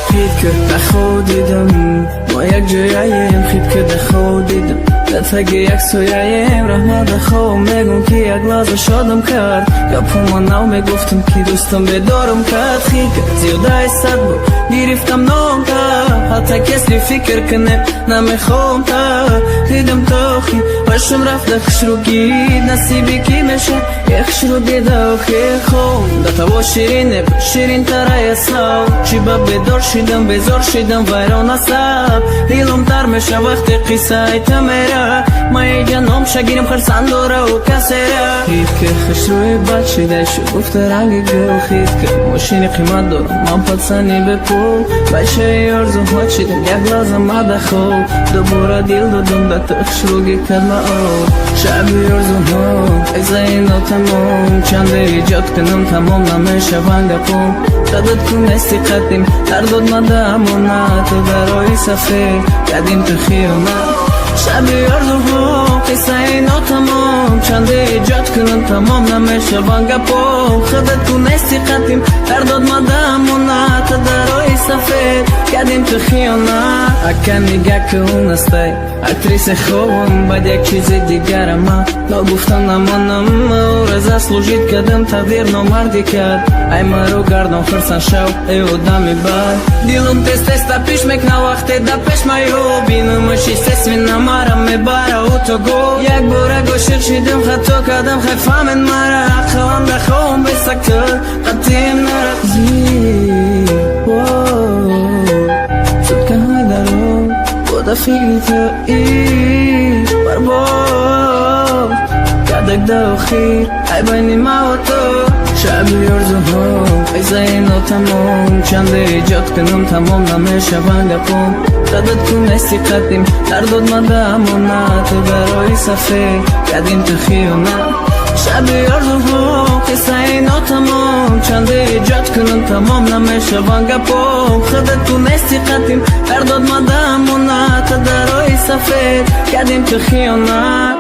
Хит ки дахо дидам, мо як ҷояем. Хит ки дахо дидам, дар таги як сояем. Раҳмат дахо мегум, ки як лаҳза шодам кард. Гапҳома нав мегуфтам, ки дӯстам бедорам кард. Хит ки зиёдаи 100 бор гирифтам номта, ҳатта кесли фикр кунем намехоҳам. Та дидам тохи башум рафта хушрӯгӣ. Насиби ки меша е хушрӯ дида охи? Хом да таво ширине, ширинтарай асал. Чӣ ба бедор шидам, безор шидам, вайрон асаб. Дилам тар меша, вақте қиссаи та мера. Ма иҷа номша гирим, хурсандорау касера. Хит ки хушрӯи бад шида шу гуфта ранги гул. Хит ки мошини қимат дорам, ман пацани бепул. Бачаи орзуҳо чидам, як лаҳза мада хоб. Дубора дил додам да ту, хушрӯгӣ кардма об. Шаби орзуҳо, қиссаи нотамом. Чанде эҷод кунам, тамом намешаванд гапом. Садат кунести қадим, дардод мада амонат. Ту дарои сафед кардим ту хиёнат. Шаби орзуҳо, қиссаи нотамом. Чанде эҷод кунам, тамом намешаванд гапом. Худат тунести қатим, дардод мада амонат. Ту дарои сафед кардим ту хиёнат. Ака, нига кун, астай актриса хобам. Баъд як чизи дигара ма ногуфта намонам. Ма ӯра заслужить кардам, тақдир номардӣ кард. Ай маро гардон, хурсанд шав, эй одами бад. Дилам тез тез тапиш мекна, вақте да пеш маё бинамаш, естественно, мара мебара ӯ то го. Як бора гошиқ шидам, хато кардам, хай фаҳмен мара. Ақлам да хом бесактор қатим нара. Суткаҳои даро бода фикри ту барбод кадак. Да охир ай байни маву ту. Шаби орзуҳо, қиссаи нотамом. Чанде эҷод кунам, тамом намешаванд гапом. Садат кунести қадим, дардод мада амонат. Ту дарои сафед кардим ту хиёнат. Шаби орзуҳо, қиссаи нотамом. Чанде эҷод кунам, тамом намешаванд гапом. Худат тунести қатим, дардод мада амонат. Ту дарои сафед кардим ту хиёнат.